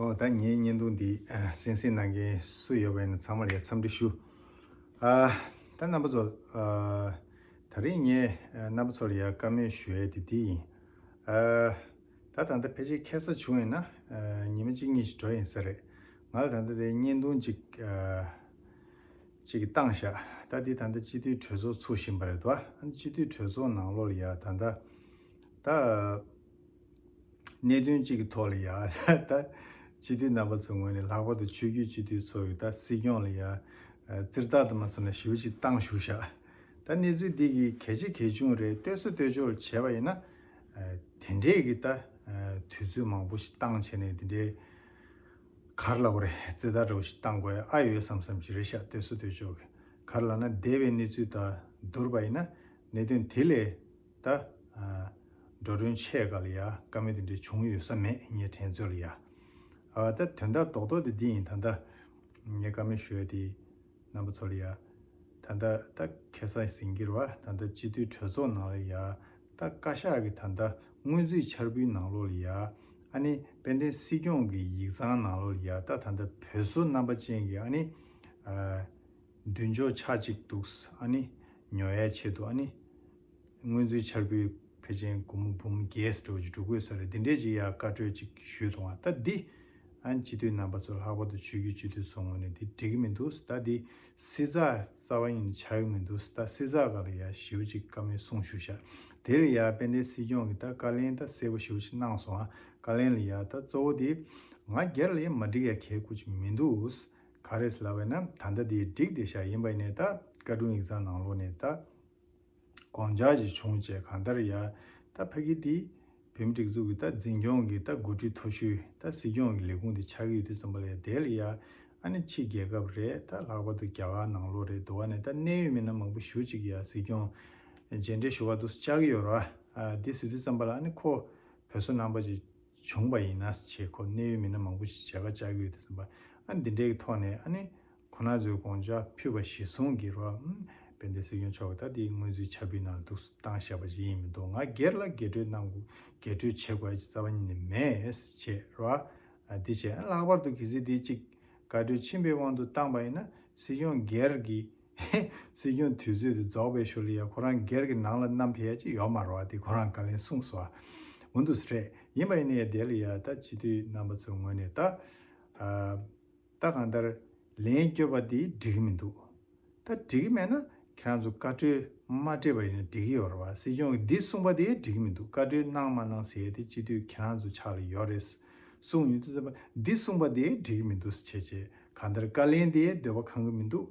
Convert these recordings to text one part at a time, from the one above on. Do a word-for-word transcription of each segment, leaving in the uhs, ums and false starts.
ཨོ་ད་ངའི་བརྙན་ཐུང་འདི་ཨ་གསན་གཟིགས་གནང་མཁན་སུ་ཡོད་པ་ཡིན་ན་ཚང་མ་ལ་ཡ་འཚམས་འདྲི་ཞུ། ཨ་ད་རྣམ་པ་ཚོ། ཨ་ད་རིང་ངས་ཨ་རྣམ་པ་ཚོ་ལ་ཡ་བཀའ་མོལ་ཞུ་ཡས་དེ་འདི་ཡིན། ཨ་ད་ད་ལྟ་ཕལ་ཆེར་ཁ་སང་བྱུང་ཡིན་ན་ཨ་ཉི་མ་གཅིག་གཉིས་ཤིག་འགྲོ་ཡིན་ས་རེད། ང་ལ་ད་ལྟ་དེ་བརྙན་ཐུང་གཅིག་ཨ་གཅིག་བཏང་ཤག་ད་འདི་ད་ལྟ་སྤྱི་འཐུས་གྲོས་ཚོགས་ཚུགས་བཞིན་པ་རེད་དོ། ཨ་ནི་སྤྱི་འཐུས་གྲོས་ཚོགས་ནང་ལོགས་ལ་ཡ་ད་ལྟ་ད། གནད་དོན་གཅིག་གི་ཐོག་ལ་ཡ་ད་སྤྱི་འཐུས་རྣམ་པ་ཚོའི་ངོས་ནས་ལྷག་པར་དུ་ཆོས་བརྒྱུད་སྤྱི་འཐུས་ཚོ་ཡི་ད་སྲིད་སྐྱོང་ལ་ཡ་ཙིར་ཐག་དུ་མ་སོང་ན་ཞེ་པོ་ཅིག་བཏང་བཞུགས་ཤག་ད་གནས་ཚུལ་འདི་གི་གལ་ཆེ་གལ་ཆུང་རེད། ལྟོས་ས་ལྟོས་ཕྱོགས་ལ་བྱས་པ་ཡིན་ན་དེ་འདྲས་ཀྱི་ད་དུས་ཚོད་མང་པོ་ཞིག་བཏང་བྱས་ནས་དེ་འདྲས་ག་རེ་ལབ་དགོས་རེད། ཙིར་ཐག་འདྲ་བོ་ཞིག་བཏང་དགོས་ཡ་ཨ་ཡོད་བསམ་བསམ་ཞིག་རེད་ཤག་ལྟོས་ས་ལྟོས་ཕྱོགས་ཀྱི་ག་རེ་ལབ་ན་འདས་པའི་གནས་ཚུལ་དང་བསྡུར་བ་ཡིན་ན་གནད་དོན་དེ་ལས། ད། ཨ། འགྲོ་གྲོན་ཆད་ག་ལ་ཡ་བཀའ་མོལ་དེ་འདྲ་བྱུང་ཡོད་ས་མེད་ངས་དྲན་ཚོད་ལ་ཡ། ཨ་ད་དོན་དག་རྡོག་རྡོག་དེ་འདི་ཡིན། ད་ལྟ་ངས་བཀའ་མོལ་ཞུ་ཡ་དེ་རྣམ་པ་ཚོ་ལ་ཡ། ད་ལྟ་ད་ཁ་སང་ཟིན་གྱི་རེད་བ། ད་ལྟ་སྤྱི་འཐུས་གྲོས་ཚོགས་ནང་ལ་ཡ་ད་བཀའ་ཤག་གི་ད་ལྟ་སྔོན་རྩིས་འཆར་འབུལ་ནང་ལོགས་ལ་ཡ། ཨ་ནི་དཔལ་ལྡན་སྲིད་སྐྱོང་གི་ཡིག་ཚང་ནང་ལོགས་ལ་ཡ་ད་ད་ལྟ་བོད་བཟོ་རྣམ་པ་ཅན་གྱི་ཨ་ནི། ཨ། མདུན་ཅོག་ཆ་གཅིག་འདུག་ཨ་ནི་ཉོ་ཡའི་ཆེད་དུ་ཨ་ནི་སྔོན་རྩིས་འཆར་འབུལ་ཕལ་ཆེར་སྒོར་མོ་འབུམ་བརྒྱད་འགྲོ་ཅིག་འགྲོ་དགོས་ས་རེད། དེ་འདྲས་ཅིག་ཡ་བཀའ་འཁྲོལ་ཅིག་ཞུས་འདུག་ཨ་ད་འདི་ཨ་ནི་སྤྱི་འཐུས་རྣམ་པ་ཚོ་ལྷག་པར་དུ་ཆོས་བརྒྱུད་སྤྱི་འཐུས་ཚོ་ངོས་ནས་འདི་འགྲིག་གི་མི་འདུག་ད་འདི་སྲིད་ཚགས་རྩ་བ་ཉིད་ནས་ཆགས་ཀྱི་མི་འདུག་ད་སྲིད་ཚགས་སྒང་ལ་ཡ་ཞེ་པོ་ཅིག་བཀའ་མོལ་གསུངས་བཞུགས་ཤག་དེ་ལ་ཡ་དཔལ་ལྡན་སྲིད་སྐྱོང་གིས་ད་བཀའ་ལན་ད་གསལ་པོ་ཞེ་པོ་ཅིག་གནང་སོང་ཨ། བཀའ་ལན་ལ་ཡ་ད་གཙོ་བོ་དེ་ང་སྒེར་ལ་ཡ་མ་འགྲིག་ཡ་གལ་ཁུ་ཅིག་མི་འདུག་ག་རེ་ལབ་པ་ཡིན་ན་ད་ལྟ་དེ་འགྲིག་བསྡད་ཤག་ཡིན་པ་ཡིན་ནའི་ད་བཀའ་དྲུང་ཡིག་ཚང་ནང་ལོགས་ནས་ད་དགོངས་འཆར་ཅིག་བྱུང་བྱས་གང་ལྟར་ཡ་ད་ཕ་གི་དེ་བོད་མི་སྒྲིག་འཛུགས་ཀྱི་ད་འཛིན་སྐྱོང་གི་ད་འགོ་ཁྲིད་མཐོ་ཤོས་ད་སྲིད་སྐྱོང་གི་ལས་ཁུངས་དེ་ཆགས་ཀྱི་ཡོད་དུས་ཙམ་པ་ལ་ཡ་དེ་ལ་ཡ་ཨ་ནི་ཕྱི་རྒྱལ་ཁབ་རེད། ད་ལྷག་པར་དུ་རྒྱ་གར་ནང་ལོགས་རེད། འདུག་བ་ནས་ད་གནད་ཡོད་མི་སྣ་མང་པོ་ཞེ་པོ་ཅིག་ཡ་སྲིད་སྐྱོང་མཇལ་འཕྲད་ཞུ་བ་འདུག་བཅར་གྱི་ཡོད་རེད་བ། ཨ་དེ་ཟེར་དུས་ཙམ་པ་ལ་ཨ་ནི་ཁོ་བོད་བཟོ་རྣམ་པ་ཅིག་བྱུང་བ་ཡིན་ན་ཞེས་ཁོ་གནད་ཡོད་མི་སྣ་མང་པོ་ཞིག་མཇལ་ཁ་བཅར་གྱི་ཡོད་དུས་ཙམ་པ། ཨ་འདི་འདྲའི་ཐོག་ནས་ཨ་ནི་ཁོ་རང་ཚོའི་དགོངས་འཆར་ཕུལ་བ་གཞིར་བཟུང་གིས་རོ། དཔལ་ལྡན་སྲིད་སྐྱོང་མཆོག་གིས་ད་དེའི་སྔོན་རྩིས་འཆར་འབུལ་ནང་འདུག་བཏང་བཞག་པ་ཞིག་ཡིན་མི་འདུག་ང་སྒེར་ལ་རྒྱབ་སྐྱོར་གནང་དགོས་རྒྱབ་སྐྱོར་བྱེད་དགོས་ཀྱི་རྩ་བ་ཉིད་ནས་མེད་ཅེས་རོ། ཨ་དེ་བྱས་ལྷག་པར་དུ་གལ་སྲིད་དེ་གཅིག་བཀའ་འཁྲོལ་ཕྱིན་པའི་དབང་དུ་བཏང་པ་ཡིན་ན་སྲིད་སྐྱོང་སྒེར་གྱི་སྲིད་སྐྱོང་དུས་ཚོད་དེ་རྫོགས་པའི་ཤུལ་ལ་ཡ་ཁོ་རང་སྒེར་གྱི་ནང་ལ་བསྣམས་ཕེབས་ཡ་ཅིག་ཡོད་མ་རེད་བ། དེ་ཁོ་རང་བཀའ་ལན་གསུངས་སོང་བ། འོ་འདུག་སེ་རེད། ཡིན་པ་ཡིན་ནའི་དེ་ལ་ཡ་ད་སྤྱི་འཐུས་རྣམ་པ་ཚོའི་ངོས་ནས་ད་ཨ་ད་གང་ལྟར་ལན་བསྐྱོན་པ་དེ་འགྲིག་གི་མི་འདུག་ད་འགྲིག་གི་མེད་ན་ཁྱེད་རང་ཚོ་བཀའ་འཁྲོལ་མ་སྤྲད་པ་ཡིན་ན་འགྲིག་གི་ཡོད་རེད་བ། སྲིད་སྐྱོང་གིས་འདི་གསུངས་པ་དེ་འགྲིག་གི་མི་འདུག་བཀའ་འཁྲོལ་གནང་མ་གནང་ཟེར་ཡ་དེ་སྤྱི་འཐུས་ཁྱེད་རང་ཚོ་ཕྱག་ལ་ཡོད་རེད་གསུངས་ཡོང་དུས་ཙམ་པ་འདི་གསུངས་པ་དེ་འགྲིག་གི་མི་འདུག་ཟེར་བྱས་བྱས་གང་ལྟར་བཀའ་ལན་དེ་འདོད་པ་ཁེངས་གི་མི་འདུག་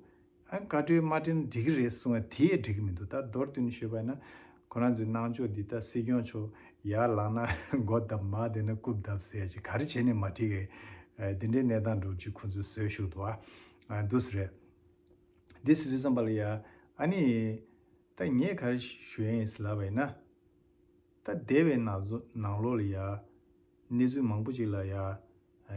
ཨ་བཀའ་འཁྲོལ་མ་སྤྲད་ན་འགྲིག་གི་རེད་གསུང་བ་དེ་འགྲིག་གི་མི་འདུག་ད་མདོར་བསྡུས་ནས་ཤོད་པ་ཡིན་ན་ཁོ་རང་ཚོའི་གནང་ཕྱོགས་འདི་ད་སྲིད་སྐྱོང་མཆོག་ཡར་ལངས་ན་མགོ་བརྡབ་མར་བསྡད་ན་རྐུབ་བརྡབ་ཟེར་ཡ་ཅིག་ག་རེ་བྱས་ནས་མ་འགྲིག་གི། ཨ་འདི་འདྲའི་གནས་སྟངས་འགྲོ་རྒྱུ་ཁོ་ཚོས་བཟོས་བཞག་འདུག་ཨ་འདུག་སེ་རེད། འདི་ཟེར་དུས་ཙམ་པ་ལ་ཡ་ཨ་ནི་ད་ངས་ག་རེ་ཞུ་ཡ་ཡིན་ཟེར་ལབ་པ་ཡིན་ན། ད་འདས་པའི་ནང་ལོ་ནང་ལོགས་ལ་ཡ། གནས་ཚུལ་མང་པོ་ཅིག་ལ་ཡ།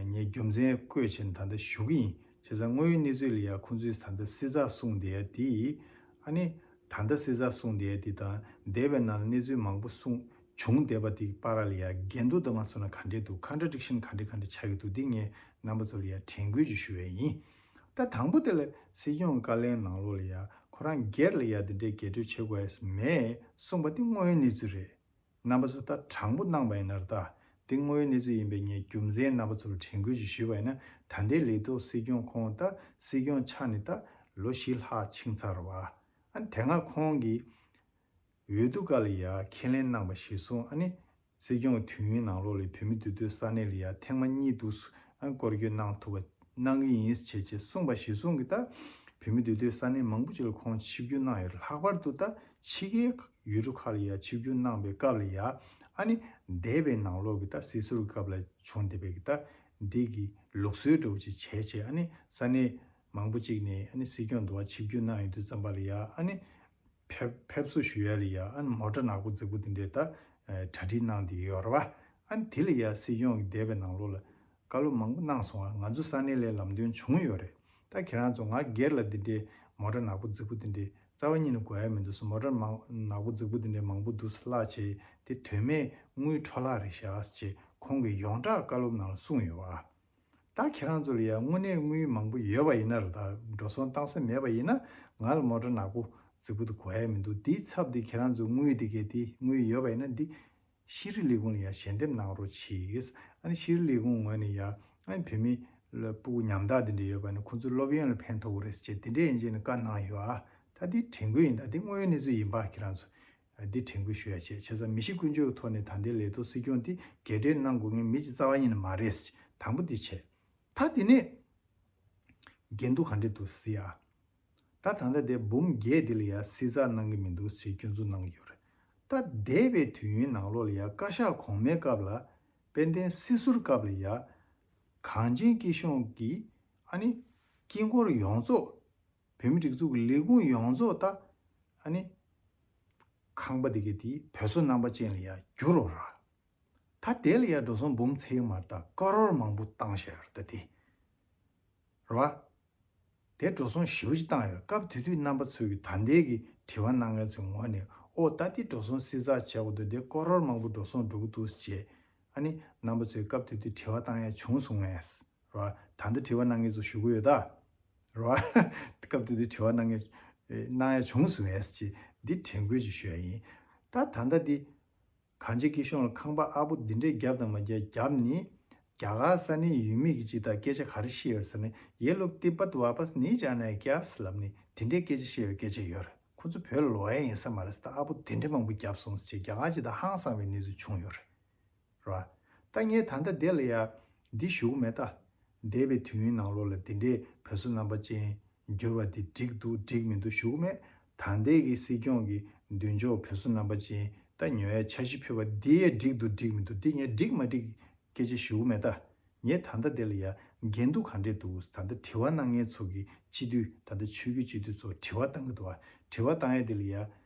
ངས་རྒྱུ་མཚན་བཀོད་བྱས་ནས་ད་ལྟ་ཞུ་གི་ཡིན། བྱས་ཙང་དངོས་ཡོད་གནས་ཚུལ་ལ་ཡ་ཁོང་ཚོས་ད་ལྟ་སྲིད་ཚགས་གསུངས་བསྡད་ཡ་དེ། ཨ་ནི། ད་ལྟ་སྲིད་ཚགས་གསུངས་བསྡད་ཡ་དེ་དང་འདས་པའི་ནང་ལ་གནས་ཚུལ་མང་པོ་གསུངས་བྱུང་བསྡད་པ་དེ་བར་ལ་ཡ་འགལ་འདུ་དུ་མ་སོང་ན་ག་འདྲས་འདུག་ཀོན་ཊ་ཌིག་ཤན་ག་འདྲས་ག་འདྲས་ཆགས་ཀྱི་འདུག་འདི་ངས་རྣམ་པ་ཚོ་ལ་ཡ་དྲན་སྐུལ་ཅིག་ཞུ་ཡ་ཡིན། ད་དང་པོ་དེ་ལ་སྲིད་སྐྱོང་གི་བཀའ་ལན་ནང་ལོགས་ལ་ཡ་ཁོ་རང་སྒེར་ལ་ཡ་དེ་འདྲའི་རྒྱབ་སྐྱོར་བྱེད་དགོས་ཡ་མེད་གསུངས་པ་དེ་དངོས་ཡོད་གནས་ཚུལ་རེད། རྣམ་པ་ཚོ་ད་དྲང་པོ་གནང་པ་ཡིན་ན་རེད་ད། དེ་དངོས་ཡོད་གནས་ཚུལ་ཡིན་པས་ངས་རྒྱུ་མཚན་རྣམ་པ་ཚོར་དྲན་སྐུལ་ཞིག་ཞུས་པ་ཡིན་ན་ད་ལྟའི་ལས་ཐོག་སྲིད་སྐྱོང་ཁོང་ད་སྲིད་སྐྱོང་ཆགས་ནས་ད་ལོ་བཞི་ལྷག་ཕྱིན་ཚར་བ། ཨ་ནི་དེ་སྔ་ཁོང་གིས་འོས་བསྡུ་སྐབས་ལ་ཡ་ཁས་ལེན་གནང་པ་གཞིར་བཟུང་ཨ་ནི་སྲིད་སྐྱོང་གི་དུས་ཡུན་ནང་ལོགས་ལ་བོད་མི་འདུས་སྡོད་ས་གནས་ལ་ཡ་ཐེངས་མ་གཉིས་འདུག་ཨ་ནི་སྐོར་སྐྱོད་གནང་ཐུབ་པ་གནང་གི་ཡིན་ཞེས་བྱས་གསུངས་པ་གཞིར་བཟུང་གིས་ད་བོད་མི་འདུས་སྡོད་ས་གནས་མང་པོ་ཅིག་ལ་ཁོང་ཆིབས་བསྒྱུར་གནང་ཡོད་རེད། ལྷག་པར་དུ་ད་ཕྱི་རྒྱལ་ཡུལ་གྲུ་ཁག་ལ་ཡ་ཆིབས་བསྒྱུར་གནང་པའི་སྐབས་ལ་ཡ་ཨ་ནི་འདས་པའི་ནང་ལོགས་ཀྱི་ད་སྲིད་ཟུར་གྱི་སྐབས་ལ་བྱུང་བསྡད་པའི་གི་ད་འདི་གི་ལུགས་སྲོལ་འདྲ་བོ་ཅིག་བྱས་བྱས་ཨ་ནི་ས་གནས་མང་པོ་ཅིག་ནས་ཨ་ནི་སྲིད་སྐྱོང་འདུ་བ་ཆིབས་བསྒྱུར་གནང་ཡོང་དུས་ཙམ་པ་ལ་ཡ་ཨ་ནི་ཕེབས་ཕེབས་བསུ་ཞུ་ཡ་ལ་ཡ་ཨ་ནི་མོ་ཊ་ནག་པོ་རྫིག་པོ་དེ་འདྲས་ད་གྲ་སྒྲིག་གནང་བསྡད་ཡོད་རེད་བ། ཨ་ནི་དེ་ལ་ཡ་སྲིད་སྐྱོང་གི་འདས་པའི་ནང་ལོགས་ལ་བཀའ་སློབ་མང་པོ་གནང་སོང་བ། ང་ཚོ་ས་གནས་ལ་ལམ་སྟོན་བྱུང་ཡོད་རེད། ད་ཁྱེད་རང་ཚོ་ང་སྒེར་ལ་འདི་འདྲའི་མོ་ཊ་ནག་པོ་རྫིག་པོ་དེ་འདྲའི་རྩ་བ་ཉིད་ནས་དགོས་ཡ་མི་འདུག་ཟེར། མོ་ཊ་མང་ནག་པོ་རྫིག་པོ་དེ་འདྲའི་མང་པོ་འདུག་ཟེར་བརླག་བྱས་དེ་དོན་མེད་དངུལ་འཕྲོ་བརླག་རེད་ཤག་ཅེས་ཁོང་གིས་ཡོངས་གྲགས་བཀའ་སློབ་ནང་ལ་གསུངས་ཡོད་བ། ད་ཁྱེད་རང་ཚོ་ལ་ཡ་དངོས་གནས་དངུལ་མང་པོ་ཡོད་པ་ཡིན་ན་ར། ད་འགྲོ་སོང་བཏང་ས་མེད་པ་ཡིན་ན། ང་ལ་མོ་ཊ་ནག་པོ་རྫིག་པོ་དེ་དགོས་ཡ་མི་འདུག་དེའི་ཚབ་དེ་ཁྱེད་རང་ཚོ་དངུལ་དེ་གས་དེ་དངུལ་ཡོད་པ་ཡིན་ན་འདི་ཤེས་རིག་ལས་ཁུངས་ལ་ཡ་ཞལ་འདེབས་གནང་རོགས་གྱིས། ཨ་ནི་ཤེས་རིག་ལས་ཁུངས་ངོས་ནས་ཡ། ཨ་ནི་བོད་མི་ལ་སྤུ་གུ་ཉམ་ཐག་དེ་འདྲ་ཡོད་པ་ནི་ཁོང་ཚོའི་སློབ་ཡོན་ལ་ཕན་ཐོགས་ཀྱི་རེད་ཟེར་བྱས་དེ་འདྲའི་ཡན་ཆད་ནས་བཀའ་གནང་ཡོད་ཨ། ད་འདི་དྲན་སྐུལ་ཡིན། ད་འདི་དངོས་ཡོད་གནས་ཚུལ་ཡིན་པ། ཁྱེད་རང་ཚོ་འདི་དྲན་སྐུལ་ཞུ་ཡ་བྱས། བྱས་ཙང་མི་གཤིས་ཀུན་སྤྱོད་ཀྱི་ཐོག་ནས་ད་ལྟའི་ལས་ཐོག་སྲིད་སྐྱོང་འདི་རྒྱས་སྤྲོས་གནང་དགོས་མཁན་མི་གཅིག་རྩ་བ་ཉིད་ནས་མ་རེད། དང་པོ་འདི་བྱས། ད་དེ་ནས་འགན་དུ་ག་འདྲས་འདུག་ཟེར་ཡ། ད་ད་ལྟ་དེ་འབུམ་བརྒྱད་འདི་ལ་ཡ་སྲིད་ཚགས་གནང་གི་མི་འདུག་ཅེས་སྐྱོན་འཛུགས་གནང་གི་ཡོད་རེད། ད་འདས་པའི་དུས་ཡུན་ནང་ལོགས་ལ་ཡ་བཀའ་ཤག་གོང་མའི་སྐབས་ལ་དཔལ་ལྡན་སྲིད་ཟུར་སྐབས་ལ་ཡ་གངས་ཅན་སྐྱིད་གཤོངས་ཀྱི་ཨ་ནི་དཀྱིལ་འཁོར་ཡོངས་རྫོགས། བོད་མི་སྒྲིག་འཛུགས་ཀྱི་ལས་ཁུངས་ཡོངས་རྫོགས་ད་ཨ་ནི་ཁང་པ་དེ་གའི་དེ་བོད་བཟོ་རྣམ་པ་ཅན་ལ་ཡ་བསྒྱུར་རོགས་ར། ད་དེ་ལ་ཡ་འགྲོ་སོང་འབུམ་ཚད་མར་ད་ཀ་རོར་མང་པོ་བཏང་བཞག་ཡོད་རེད་ད་དེ། རེད་བ། དེ་འགྲོ་སོང་ཞེ་པོ་ཅིག་བཏང་ཡོད་རེད། སྐབས་དེ་དུས་རྣམ་པ་ཚོས་ཀྱི་ད་ལྟའི་གི་དྲི་བ་གནང་མཁན་ཚོའི་ངོས་ནས་ཨོ་ད་དེ་འགྲོ་སོང་སྲིད་ཚགས་བྱས་འོ་དེ་དེ་ཀ་རོར་མང་པོ་འགྲོ་སོང་འགྲོ་གི་འདུག་ཅེས། ཨ་ནི་རྣམ་པ་ཚོས་སྐབས་དེ་དུས་དྲི་བ་བཏང་ཡ་བྱུང་སོང་ངས། རེད་བ། ད་ལྟ་དྲི་བ་གནང་མཁན་ཚོ་ཞུ་གི་ཡོད་ད། རེད་བ། སྐབས་དེ་དུས་དྲི་བ་གནང་མཁན་གནང་ཡ་བྱུང་སོང་ངས་ཅེས་འདི་དྲན་སྐུལ་ཅིག་ཞུ་ཡ་ཡིན། ད་ད་ལྟ་འདི། གངས་ཅན་སྐྱིད་གཤོངས་ལ་ཁང་པ་ཨ་པོ་འདི་འདྲས་བརྒྱབ་དང་མ་བརྒྱབ་བརྒྱབ་ནི། རྒྱ་གར་ས་གནས་ཡུལ་མི་གི་ཅིག་དང་སྐད་ཆ་ག་རེ་བཤད་ཡོད་ཟེར་ན། ཡེ་ལོག་ཏི་པད་ཝ་པས་ནི་ཇཱ་ན་ཧེ་ཀྱ་ཟེར་ལབ་ནི་དེ་འདྲས་སྐད་ཆ་བཤད་པའི་སྐད་ཆ་ཡོད་རེད། ཁོ་ཚོ་བོད་ལ་ལོག་ཡ་ཡིན་ས་མ་རེད་ཟེར། ད་ཨ་པོ་དེ་འདྲས་མང་པོ་བརྒྱབ་སོང་ཟེར་བྱས་རྒྱ་གར་ཅིག་དང་ཧང་སང་བའི་གནས་ཚུལ་བྱུང་ཡོད་རེད། རེད་བ། ད་ངས་ད་ལྟ་དེ་ལ་ཡ་འདི་ཞུ་གི་མེད་ད། འདས་པའི་དུས་ཡུན་ནང་ལོགས་ལ་དེ་འདྲས་བོད་བཟོ་རྣམ་པ་ཅན་འགྱུར་བ་འདི་འགྲིག་འདུག་འགྲིག་མི་འདུག་ཞུ་གི་མེད། ད་ལྟའི་གི་སྲིད་སྐྱོང་གི་མདུན་ཅོག་བོད་བཟོ་རྣམ་པ་ཅན་ད་ཉོ་ཡ་འཆར་གཞི་ཕུལ་བ་འདི་ཡས་འགྲིག་འདུག་འགྲིག་མི་འདུག་འདི་ངས་འགྲིག་མ་འགྲིག་སྐད་ཆ་ཞུ་གི་མེད་ད། ངས་ད་ལྟ་དེ་ལ་ཡ་འགན་འདུག་ག་འདྲས་འདུག་ད་ལྟ་དྲི་བ་གནང་མཁན་ཚོ་གི་སྤྱི་འཐུས་ད་ལྟ་ཆོས་བརྒྱུད་སྤྱི་འཐུས་ཚོ་དྲི་བ་བཏང་གི་འདུག་བ། དྲི་བ་བཏང་ཡ་དེ་ལ་ཡ་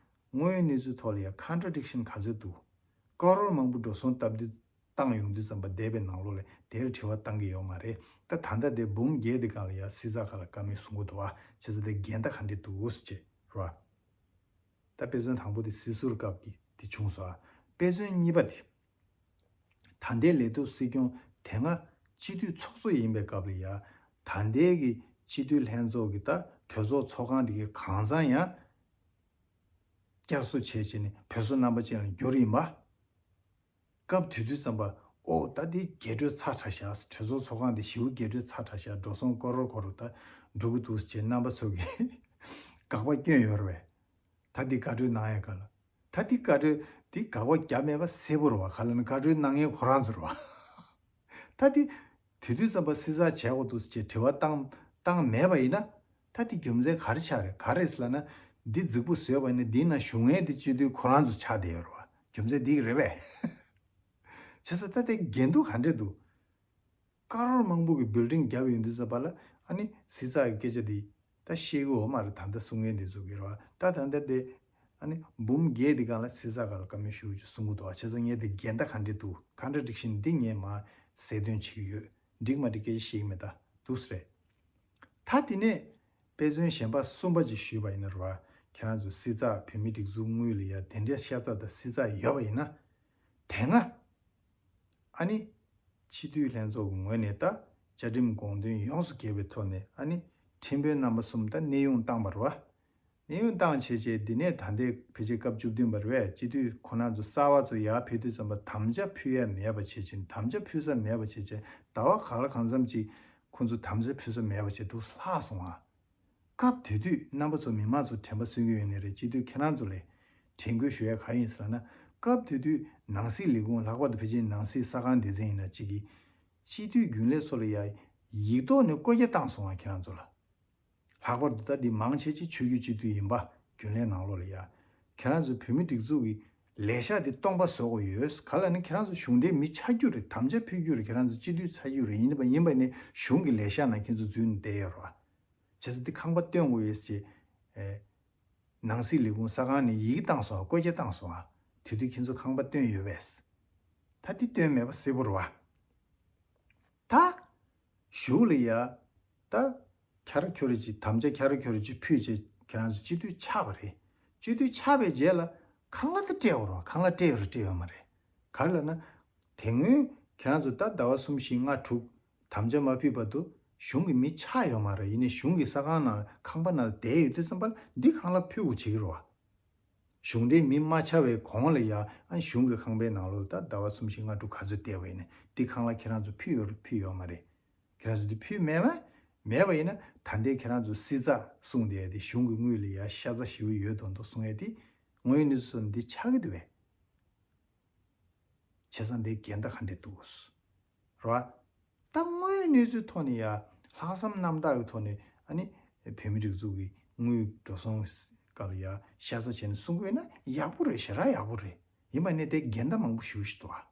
དངོས་ཡོད་གནས་ཚུལ་ཐོག་ལ་ཡ་ཀོན་ཊྲ་ཌིག་ཤན་ག་ཚོད་འདུག་ཀ་རོར་མང་པོ་འགྲོ་སོང་སྟབས་བདེ་བཏང་ཡོང་དུས་ཙམ་པ་འདས་པའི་ནང་ལོགས་ལ་དེར་དྲི་བ་བཏང་གི་ཡོད་མ་རེད། ད་ད་ལྟ་དེ་འབུམ་བརྒྱད་དེ་སྒང་ལ་ཡ་སྲིད་ཚགས་ཁ་ལ་བཀའ་མོལ་གསུང་གི་འདུག་བ། བྱས་ཙང་དེ་འགན་ད་ག་འདྲས་འདུག་ཟེར་བྱས་ར། ད་དཔེ་མཚོན་དང་པོ་དེ་སྲིད་ཟུར་སྐབས་ཀྱི་དེ་བྱུང་སོང་ཨ། དཔེ་མཚོན་གཉིས་པ་དེ། ད་ལྟའི་ལས་ཐོག་སྲིད་སྐྱོང་དེ་སྔ་སྤྱི་འཐུས་ཚོགས་གཙོ་ཡིན་པའི་སྐབས་ལ་ཡ། ད་ལྟའི་གི་སྤྱི་འཐུས་ལྷན་ཚོགས་ཀྱི་ད་གྲོས་ཚོགས་ཚོགས་ཁང་དེ་གའི་གང་ཚང་ཡང་བསྐྱར་གསོ་བྱས་བྱས་ནས་བོད་བཟོ་རྣམ་པ་ཅན་ལ་བསྒྱུར་ཡིན་པ། སྐབས་དེ་དུས་ཙམ་པ་ཨོ་ད་འདི་རྒྱས་སྤྲོས་ཚ་དྲགས་ཤག་གྲོས་ཚོགས་ཚོགས་ཁང་འདི་ཞེ་པོ་རྒྱས་སྤྲོས་ཚ་དྲགས་ཤག་འགྲོ་སོང་ཀོ་རོར་ཀོ་རོར་ད་འགྲོ་གི་འདུག་ཅེས་རྣམ་པ་ཚོ་གིས་དགག་པ་བསྐྱོན་ཡོད་རེད་པས། ད་འདི་བཀའ་འཁྲོལ་གནང་ཡ་ག་ལ། ད་འདི་བཀའ་འཁྲོལ་འདི་དགག་པ་བརྒྱབ་མེད་པ་གསལ་པོ་རེད་བ། ག་ལ་ནི་བཀའ་འཁྲོལ་གནང་མཁན་ཁོ་རང་ཚོ་རེད་བ། ད་འདི་དེ་དུས་ཙམ་པ་སྲིད་ཚགས་བྱས་དགོས་འདུག་ཅེས་དྲི་བ་བཏང་བཏང་མེད་པ་ཡིན་ན། ད་དེ་རྒྱུ་མཚན་ག་རེ་ཆགས་རེད། ག་རེ་ཟེར་ལབ་ན། འདི་རྫིག་པོ་བཟོས་པ་ནི་འདི་ན་བཞུགས་མཁན་དེ་སྤྱི་འཐུས་ཁོ་རང་ཚོ་ཆགས་བསྡད་ཡོད་རེད་བ། རྒྱུ་མཚན་འདི་གི་རེད་པས། བྱས་ཙང་ད་དེ་འགན་འདུག་ག་འདྲས་འདུག་ཀ་རོར་མང་པོ་གི་བིལ་ཌིང་བརྒྱབ་ཡོང་དུས་ཙམ་པ་ལ་ཨ་ནི་སྲིད་ཚགས་ཀྱི་སྐད་ཆ་འདི་ད་བཤད་གི་ཡོད་མ་རེད། ད་ལྟ་གསུང་མཁན་འདི་ཚོ་གི་རེད་བ། ད་ད་ལྟ་དེ་ཨ་ནི་འབུམ་བརྒྱད་འདི་སྒང་ལ་སྲིད་ཚགས་སྒང་ལ་བཀའ་མོལ་ཞུ་རྒྱུ་གསུང་གི་འདུག་བ། བྱས་ཙང་ངས་དེ་འགལ་ཟླ་ག་འདྲས་འདུག་ཀོན་ཊྲ་ཌིག་ཤན་འདི་ངས་མར་གསལ་སྟོན་བྱེད་ཀྱི་ཡོད། འགྲིག་མ་འགྲིག་སྐད་ཆ་བཤད་ཀྱི་མེད་ད། འདུག་སེ་རེད། ད་དེ་ནས་དཔེ་མཚོན་གཞན་པ་གསུམ་པ་ཅིག་ཞུས་པ་ཡིན་ན་རེད་བ། ཁྱེད་རང་ཚོ་སྲིད་ཚགས་བོད་མིའི་སྒྲིག་འཛུགས་དངུལ་ལ་ཡ་དེ་འདྲའི་ཤ་ཚ་དང་སྲིད་ཚགས་ཡོད་པ་ཡིན་ན། དེ་སྔ་ཨ་ནི་སྤྱི་འཐུས་ལྷན་ཚོགས་ཀྱི་ངོས་ནས་ད་བཅའ་ཁྲིམས་དགོངས་དོན་ཡོངས་སུ་འགལ་བའི་ཐོག་ནས་ཨ་ནི་ཁྲིམས་དཔོན་རྣམ་པ་གསུམ་ད་གནས་དབྱུང་བཏང་བ་རེད་བ། གནས་དབྱུང་བཏང་བྱས་བྱས་འདི་ནས་ད་ལྟའི་ཕལ་ཆེར་སྐབས་བཅུ་བདུན་པ་རེད་བས། སྤྱི་འཐུས་ཁོ་རང་ཚོ་གསར་པ་ཚོ་ཡར་ཕེབས་དུས་ཙམ་པ་དམ་བཅའ་ཕུལ་ཡ་མེད་པ་བྱས་བྱས། དམ་བཅའ་ཕུལ་ས་མེད་པ་བྱས་བྱས་ཟླ་བ་གང་ལ་གང་འཚམ་ཅིག་ཁོ་ཚོ་དམ་བཅའ་ཕུལ་ས་མེད་པ་བྱས་འདུག་ལྷག་སོང་ཨ། སྐབས་དེ་དུས་རྣམ་པ་ཚོ་མི་མང་ཚོ་དྲན་པ་གསོས་ཀྱི་ཡོད་ནི་རེད། སྤྱི་འཐུས་ཁྱེད་རང་ཚོ་ལ་དྲན་སྐུལ་ཞུ་ཡ་ག་ཡིན་ཟེར་ན། སྐབས་དེ་དུས་ནང་སྲིད་ལས་ཁུངས་ལྷག་པར་དུ་ཕལ་ཆེར་ནང་སྲིད་གསར་ཁང་སྡེ་ཚན་ཡིན་ན་གཅིག་གིས་སྤྱི་འཐུས་རྒྱུན་ལས་ཚོ་ལ་ཡ་ཡིག་ཐོག་ནས་བཀོད་རྒྱ་བཏང་སོང་ཨ་ཁྱེད་རང་ཚོ་ལ། ལྷག་པར་དུ་ད་འདི་མང་ཆེ་ཆེ་ཆོས་བརྒྱུད་སྤྱི་འཐུས་ཡིན་པ་རྒྱུན་ལས་ནང་ལོགས་ལ་ཡ། ཁྱེད་རང་ཚོ་བོད་མི་སྒྲིག་འཛུགས་ཀྱི་ལས་ཤག་འདི་སྟོང་པ་བཟོ་དགོས་ཡོད། ག་ལ་ནི་ཁྱེད་རང་ཚོ་གཞུང་འབྲེལ་མི་ཆགས་རྒྱུ་རེད། དམ་བཅའ་ཕུལ་རྒྱུ་རེད། ཁྱེད་རང་ཚོ་སྤྱི་འཐུས་ཚར་རྒྱུ་རེད། ཡིན་པ་ཡིན་པ་ནི་གཞུང་གི་ལས་ཤག་ནང་ཁྱེད་ཚོ་འཛུལ་ནས་བསྡད་ཡོད་རེད་བ། བྱས་ཙང་འདི་ཁང་པ་སྟོན་དགོས་ཡོད་ཟེར། ཨེ། ནང་སྲིད་ལས་ཁུངས་གསར་ཁང་ནས་ཡིག་བཏང་སོང་ཨ། བཀོད་རྒྱ་བཏང་སོང་ཨ། དེ་དུས་ཁྱེད་ཚོ་ཁང་པ་སྟོན་ཡོད་པས། ད་འདི་སྟོན་མེད་པ་གསལ་པོ་རེད་བ། ད། གཞུག་ལ་ཡ། ད། ཁྱ་ར་ཁྱོ་ར་ཅིག་དམ་བཅའ་ཁྱ་ར་ཁྱོ་ར་ཅིག་ཕུལ་བྱས་ཁྱེད་རང་ཚོ་སྤྱི་འཐུས་ཆགས་པ་རེད། སྤྱི་འཐུས་ཆགས་པའི་རྗེས་ལ་ཁང་གླ་ད་སྤྲད་འོ་རོགས། ཁང་གླ་སྤྲད་ཡོད་རེད་སྤྲད་ཡོད་མ་རེད། ག་རེ་ལབ་ན། དེ་སྔོན་ཁྱེད་རང་ཚོ་ད་ཟླ་བ་གསུམ་བཞི་ལྔ་དྲུག་ དམ་བཅའ་མ་ཕུལ་བར་དུ་གཞུང་གི་མི་ཆགས་ཡོད་མ་རེད། ཡིན་ནའི་གཞུང་གི་ས་ཁང་ནང་ཁང་པ་ནང་བསྡད་ཡོད་དུས་ཙམ་པ་ལ་འདི་གང་ལ་ཕུལ་དགོས་བྱེད་ཀྱི་རེད་བ། གཞུང་འབྲེལ་མི་མ་ཆགས་པའི་གོང་ལ་ཡ་ཨ་གཞུང་གི་ཁང་པའི་ནང་ལོགས་ད་ཟླ་བ་གསུམ་བཞི་ལྔ་དྲུག་ག་ཚོད་བསྡད་པ་ཡིན་ནའི་འདི་གང་ལ་ཁྱེད་རང་ཚོ་ཕུལ་ཡོད་རེད་ཕུལ་ཡོད་མ་རེད། ཁྱེད་རང་ཚོ་འདི་ཕུལ་མེད་པ་མེད་པ་ཡིན་ན་ད་ལྟའི་ཁྱེད་རང་ཚོ་བསྲི་ཚགས་གསུངས་བསྡད་དེ་གཞུང་གི་དངུལ་ལ་ཡ་ཤ་ཚ་ཞེ་པོ་ཡོད་མདོག་མདོག་གསུང་ཡས་དེ་དངོས་ཡོད་གནས་ཚུལ་འདི་ཆགས་ཀྱི་འདུག་བས། བྱས་ཙང་འདི་འགལ་ཟླ་ག་འདྲ་འདུག་རེད་བ། ད་དངོས་ཡོད་གནས་ཚུལ་ཐོག་ནས་ཡ་ལྷག་བསམ་རྣམ་དག་གི་ཐོག་ནས་ཨ་ནི་བོད་མི་སྒྲིག་འཛུགས་ཀྱི་དངུལ་འགྲོ་སོང་སྐབས་ལ་ཡ་ཤ་ཚ་བྱས་ནས་གསུང་གི་ཡོད་ན་ཡག་པོ་རེད། ཞེ་དྲག་ཡག་པོ་རེད། ཡིན་པ་ནས་དེ་འགལ་ཟླ་མང་པོ་ཞེ་པོ་ཞིག་འདུག་ཨ།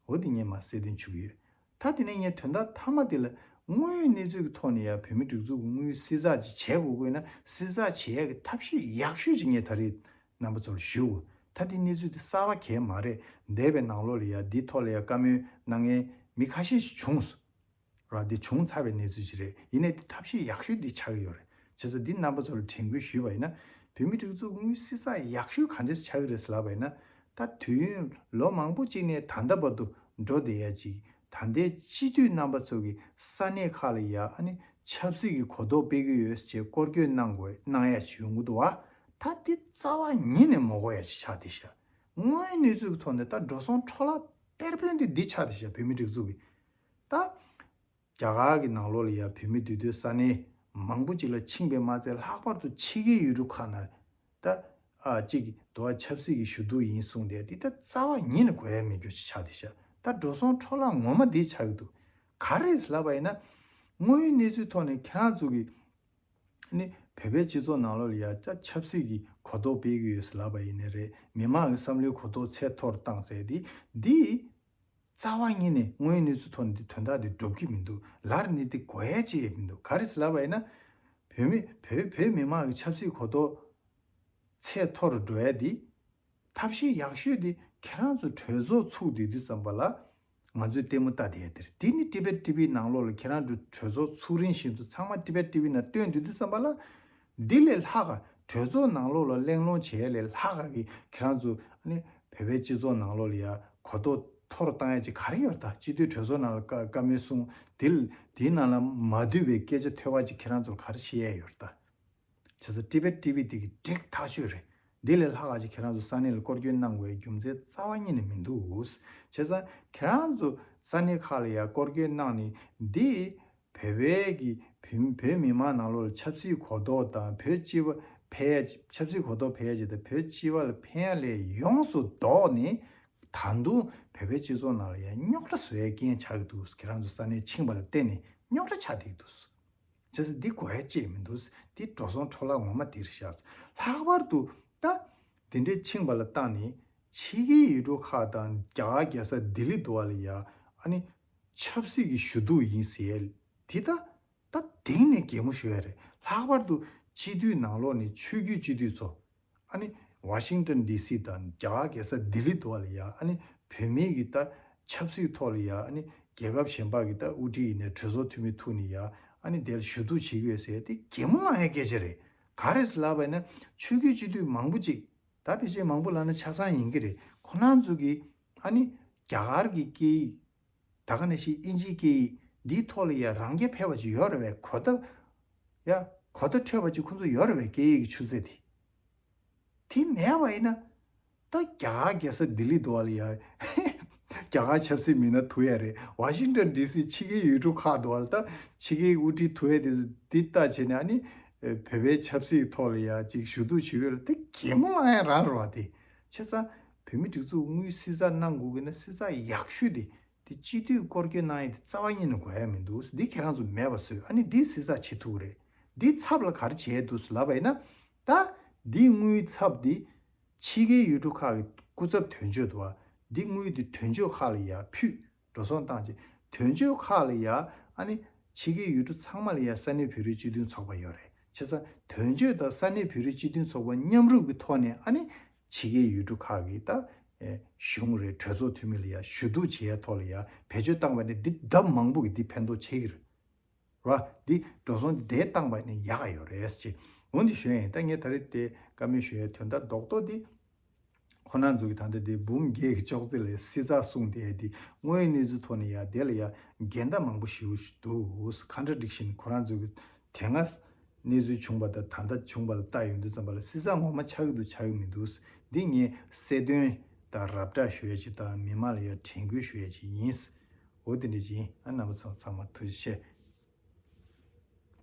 འོ་དེ་ངས་མར་གསལ་སྟོན་ཞུ་གི་ཡོད། ད་དེ་ནས་ངས་དོན་དག་མཐའ་མ་དེ་ལ་དངོས་ཡོད་གནས་ཚུལ་གྱི་ཐོག་ནས་ཡང་བོད་མི་སྒྲིག་འཛུགས་ཀྱི་དངུལ་བསྲི་ཚགས་ཅིག་བྱེད་དགོས་དགོས་ན་བསྲི་ཚགས་བྱེད་ཡག་གི་ཐབས་ཤེས་ཡག་ཤོས་ཅིག་ངས་ད་རེས་རྣམ་པ་ཚོ་ལ་ཞུ་དགོས། ད་དེ་གནས་ཚུལ་དེ་གསར་པ་གང་ཡང་མ་རེད། འདས་པའི་ནང་ལོགས་ལ་ཡང་འདི་ཐོག་ལ་ཡང་བཀའ་མོལ་གནང་མཁན་མི་ཁ་ཤས་ཤིག་བྱུང་སོང་། ར་འདི་བྱུང་ཚར་བའི་གནས་ཚུལ་ཞིག་རེད། ཡིན་ནའི་འདི་ཐབས་ཤེས་ཡག་ཤོས་འདི་ཆགས་ཀྱི་ཡོད་རེད། བྱས་ཙང་འདི་རྣམ་པ་ཚོ་ལ་དྲན་སྐུལ་ཞུས་པ་ཡིན་ན་བོད་མི་སྒྲིག་འཛུགས་དངུལ་བསྲི་ཚགས་ཡག་ཤོས་ག་འདྲས་ཆགས་ཀྱི་རེད་ཟེར་ལབ་པ་ཡིན་ན། ད་དུས་ཡུན་ལོ་མང་པོ་གཅིག་ནས་ད་ལྟ་བར་དུ་འགྲོ་བསྡད་ཡ་ཅིག་ད་ལྟའི་སྤྱི་འཐུས་རྣམ་པ་ཚོ་གི་ས་གནས་ཁག་ལ་ཡ་ཨ་ནི་ཆབ་སྲིད་ཀྱི་གོ་རྟོགས་སྤེལ་གྱི་ཡོད་ཅེས་སྐོར་སྐྱོད་གནང་དགོས་གནང་ཡ་ཅིག་ཡོང་གི་འདུག་བ། ད་འདི་རྩ་བ་ཉིད་ནས་མ་གོ་ཡ་ཅིག་ཆགས་བསྡད་ཤག་དངོས་ཡོད་གནས་ཚུལ་གྱི་ཐོག་ནས་ད་འགྲོ་སོང་འཕྲོ་བརླག་གཏེར་དཔོན་དེ་འདི་ཆགས་བསྡད་ཤག་བོད་མི་སྒྲིག་འཛུགས་ཀྱི་ད། རྒྱ་གར་གྱི་ནང་ལོགས་ལ་ཡ་བོད་མི་འདུས་སྡོད་ས་གནས་མང་པོ་ཅིག་ལ་ཕྱིན་པས་མ་ཚད་ལྷག་པར་དུ་ཕྱི་རྒྱལ་ཡུལ་གྲུ་ཁག་ནང་ད་ཨ་ཅིག་དོ་བ་ཆབ་སྲིད་ཀྱི་ཞུ་གཏུག་ཡིན་གསུངས་ཏེ་འདི་ད་རྩ་བ་ཉིད་ནས་གོ་ཡ་མེད་རྒྱུ་ཅིག་ཆགས་བསྡད་ཤག་ད་འགྲོ་སོང་འཕྲོ་བརླག་ངོ་མ་འདི་ཆགས་ཀྱི་འདུག་ག་རེ་ཟེར་ལབ་པ་ཡིན་ན། དངོས་ཡོད་གནས་ཚུལ་ཐོག་ནས་ཁྱེད་རང་ཚོ་གི་ནི་བོད་པའི་སྤྱི་ཚོགས་ནང་ལོགས་ལ་ཡ་ད་ཆབ་སྲིད་ཀྱི་གོ་རྟོགས་སྤེལ་གྱི་ཡོད་ཟེར་ལབ་པ་ཡིན་ནའི་རེད། མི་མང་གི་བསམ་བློའི་གོ་རྟོགས་ཚད་མཐོར་བཏང་ཟེར་འདི་འདི། རྩ་བ་ཉིད་ནས་དངོས་ཡོད་གནས་ཚུལ་ཐོག་ནས་འདི་དོན་དག་འདི་སྒྲུབ་ཀྱི་མི་འདུག་ལར་ནས་འདི་གོ་ཡ་ཅི་ཡང་མི་འདུག་ག་རེ་ཟེར་ལབ་པ་ཡིན་ན། བོད་མི་བོད་བོད་མི་མང་གི་ཆབ་སྲིད་གོ་རྟོགས་ཚད་མཐོ་རུ་འགྲོ་ཡ་འདི་ཐབས་ཤེས་ཡག་ཤོས་འདི་ཁྱེད་རང་ཚོ་གྲོས་ཚོགས་ཚུགས་བསྡད་དུས་ཙམ་པ་ལ་ང་ཚོས་ལྟད་མོ་ལྟ་བསྡད་ཡ་དེ་རེད། འདི་ནི་ཊི་བེཊ་ཊི་ཝི་ནང་ལོགས་ལ་ཁྱེད་རང་ཚོ་གྲོས་ཚོགས་ཚུགས་རིང་བཞིན་དུ་ཚང་མ་ཊི་བེཊ་ཊི་ཝི་ནང་སྟོན་བསྡད་དུས་ཙམ་པ་ལ། འདི་ལས་ལྷག་ག་གྲོས་ཚོགས་ནང་ལོགས་ལ་གླེང་སློང་བྱེད་ཡ་ལས་ལྷག་ག་གི་ཁྱེད་རང་ཚོ་ནི་བོད་པའི་སྤྱི་ཚོགས་ནང་ལོགས་ལ་ཡ་གོ་རྟོགས་མཐོ་རུ་བཏང་ཡ་ཅིག་ག་རེ་ཡོད་རེད། ད་སྤྱི་འཐུས་གྲོས་ཚོགས་ནང་ལ་བཀའ་བཀའ་མོལ་གསུང་དེ་དེའི་ནང་ལ་མ་འདུས་པའི་སྐད་ཆ་ཐོས་པ་ཅིག་ཁྱེད་རང་ཚོར་ག་རེ་བཤད་ཡ་ཡོད་རེད། ད་བྱས་ཙང་ཊི་བེཊ་ཊི་ཝི་དེ་གི་འགྲིག་ཐག་ཆོད་རེད། འདི་ལས་ལྷག་ག་ཅིག་ཁྱེད་རང་ཚོ་ས་གནས་ལ་སྐོར་སྐྱོད་གནང་དགོས་ཡ་རྒྱུ་མཚན་རྩ་བ་ཉིད་ནས་མི་འདུག་བྱས་ཙང་ཁྱེད་རང་ཚོ་ས་གནས་ཁག་ལ་ཡ་སྐོར་སྐྱོད་གནང་ནས་འདི། བོད་པའི་གི་བོད་བོད་མི་མང་ནང་ལོགས་ལ་ཆབ་སྲིད་གོ་རྟོགས་དང་བོད་སྤྱི་པ་ཕལ་ཆབ་སྲིད་གོ་རྟོགས་ཕལ་ཆེར་དང་བོད་སྤྱི་པ་ལ་ཕན་ཡ་ལས་ཡོངས་སུ་ལྡོག་ནས་ད་དུང་བོད་པའི་སྤྱི་ཚོགས་ནང་ལ་ཡང་རྙོག་དྲ་བཟོ་ཡའི་རྐྱེན་ཆགས་ཀྱི་འདུག་ཁྱེད་རང་ཚོ་ས་གནས་ཕྱིན་པ་ལ་བརྟེན་ནས་རྙོག་དྲ་ཆགས་བསྡད་ཀྱི་འདུག་བྱས་ཙང་འདི་གོ་ཡ་ཅིག་མི་འདུག་འདི་འགྲོ་སོང་འཕྲོ་བརླག་ངོ་མ་འདི་རེད་ཤག་ལྷག་པར་དུ་ད་དེ་འདྲའི་ཕྱིན་པ་ལ་བརྟེན་ནས་ཕྱི་རྒྱལ་ཡུལ་གྲུ་ཁག་དང་རྒྱ་གར་རྒྱལ་ས་ལྡི་ལི་འདྲ་བ་ལ་ཡ་ཨ་ནི། ཆབ་སྲིད་ཀྱི་ཞུ་གཏུག་ཡིན་ཟེར་ཡ་དེ་ད་ད་གཏན་ནས་གད་མོ་ཤོར་ཡ་རེད། ལྷག་པར་དུ་སྤྱི་འཐུས་ནང་ལོགས་ནས་ཆོས་བརྒྱུད་སྤྱི་འཐུས་ཚོ་ཨ་ནི་ཝ་ཤིང་ཊོན་ཌི་སི་དང་རྒྱ་གར་རྒྱལ་ས་ལྡི་ལི་འདྲ་བ་ལ་ཡ་ཨ་ནི་བོད་མིའི་གི་ད་ཆབ་སྲིད་ཐོག་ལ་ཡ་ཨ་ནི་རྒྱལ་ཁབ་གཞན་པ་གི་ད་དབུ་ཁྲིད་ཡིན་ནའི་གྲོས་ཚོགས་འཐུས་མི་ཐུག་ནས་ཡ་ཨ་ནི་དེ་ལ་ཞུ་གཏུག་བྱེད་ཀྱི་ཡོད་ཟེར་ཡ་དེ་གད་མོ་ལངས་ཡ་སྐད་ཆ་རེད། ག་རེ་ཟེར་ལབ་པ་ཡིན་ན་ཆོས་བརྒྱུད་སྤྱི་འཐུས་མང་པོ་ཅིག་ད་ཕལ་ཆེར་མང་པོ་ལབ་ན་ཆ་ཚང་ཡིན་གྱི་རེད། ཁོ་རང་ཚོ་གིས་ཨ་ནི་རྒྱ་གར་གྱི་སྐད་ཡིག་ད་ག་ནང་བཞིན་དབྱིན་ཇིའི་སྐད་ཡིག་འདིའི་ཐོག་ལ་ཡ་རང་རྐྱ་འཕེར་བ་ཅིག་ཡོད་རེད་པས། གོ་བརྡ་ཡ་གོ་བརྡ་འཕྲོད་པ་ཅིག་ཁོ་ཚོ་ཡོད་རེད་པས། སྐད་ཡིག་གི་ཆུ་ཚད་དེ་དེ་མེད་པ་ཡིན་ན་ད་རྒྱ་གར་རྒྱལ་ས་ལྡི་ལི་འདྲ་བ་ལ་ཡ་རྒྱ་གར་ཆབ་སྲིད་མི་སྣ་ཐུག་ཡ་རེད། ཝ་ཤིང་ཊོན་ཌི་སི་ཕྱི་རྒྱལ་ཡུལ་གྲུ་ཁག་འདྲ་བ་ལ་ད་ཕྱི་རྒྱལ་དབུ་ཁྲིད་ཐུག་ཡ་དེ་ཚོ་འདི་ལྟ་བྱས་ནས་ཨ་ནི་བོད་པའི་ཆབ་སྲིད་ཐོག་ལ་ཡ་ཅིག་ཞུ་གཏུག་བྱེད་ཡོད་ལ་དེ་གད་མོ་ལངས་ཡ་རང་རེད་པ། དེ་བྱས་ཙང་བོད་མི་སྒྲིག་འཛུགས་དངུལ་བསྲི་ཚགས་གནང་དགོས་ཀྱི་ན་བསྲི་ཚགས་ཡག་ཤོས་དེ་དེ་སྤྱི་འཐུས་སྐོར་སྐྱོད་གནང་ཡས་དེ་རྩ་བ་ཉིད་ནས་དགོས་ཡ་མི་འདུག་འདི་ཁྱེད་རང་ཚོ་མེད་པ་བཟོས་ཨ་ནི་འདི་བསྲི་ཚགས་བྱེད་ཐུབ་ཀྱི་རེད། འདི་ཚབ་ལ་ག་རེ་བྱས་འདུག་ལབ་པ་ཡིན་ན། ད་འདི་དངུལ་ཚབ་འདི་ཕྱི་རྒྱལ་ཡུལ་གྲུ་ཁག་གི་སྐུ་ཚབ་དོན་གཅོད་འདུག་བ། འདི་དངུལ་འདི་དོན་གཅོད་ཁག་ལ་ཡ་ཕུལ་འགྲོ་སོང་བཏང་རྗེས་དོན་གཅོད་ཁག་ལ་ཡ་ཨ་ནི་ཕྱི་རྒྱལ་ཡུལ་གྲུ་ཚང་མ་ལ་ཡ་ས་གནས་བོད་རིགས་སྤྱི་མཐུན་ཚོགས་པ་ཡོད་རེད། བྱས་ཙང་དོན་གཅོད་དང་ས་གནས་བོད་རིགས་སྤྱི་མཐུན་ཚོགས་པ་མཉམ་རུབ་ཀྱི་ཐོག་ནས་ཨ་ནི་ཕྱི་རྒྱལ་ཡུལ་གྲུ་ཁག་གི་ད་གཞུང་རེད་གྲོས་ཚོགས་འཐུས་མི་ལ་ཡ་ཞུ་གཏུག་བྱེད་ཡ་ཐོག་ལ་ཡ་བེད་སྤྱོད་བཏང་བ་ནི་འདི་ལྡབ་མང་པོ་གི་འདི་ཕན་ཐོགས་ཆེ་གི་རེད། ར། འདི་འགྲོ་སོང་འདི་བཏང་པ་ནི་ཡག་ག་ཡོད་རེད་ཅེས། འོན་ཏེ་ཞུ་ཡ་ཡིན། ད་ངས་ད་རེས་དེ་བཀའ་མོལ་ཞུ་ཡའི་དོན་དག་རྡོག་རྡོག་འདི་ ཁོ་རང་ཚོ་གི་ད་ལྟ་དེ་འབུམ་བརྒྱད་ཀྱི་ཅོག་ཙེ་ལ་སྲིད་ཚགས་གསུངས་དེ་དེ་དངོས་ཡོད་གནས་ཚུལ་ཐོག་ནས་ཡ་དེ་ལ་ཡ་འགལ་ཟླ་མང་པོ་ཞེ་པོ་ཞིག་འདུག། ཀོན་ཊྲ་ཌིག་ཤན། ཁོ་རང་ཚོ་གི་དེ་སྔ་གནས་ཚུལ་བྱུང་བ་དང་ད་ལྟ་བྱུང་བ་ལ་བལྟ་ཡོང་དུས་ཙམ་པ་ལ་སྲིད་ཚགས་ངོ་མ་ཆགས་ཀྱི་འདུག་ཆགས་ཀྱི་མི་འདུག། འདི་ངས་གསལ་སྟོན་དང་རབ་བསྒྲགས་ཞུ་ཡ་ཅིག་དང་མི་མང་ལ་ཡ་དྲན་སྐུལ་ཞུ་ཡ་ཅིག་ཡིན། འོ་དེ་འདྲ་ཅིག་ཡིན། ཨ་རྣམ་པ་ཚོ་ཚང་མ་ཐུགས་རྗེ་ཆེ།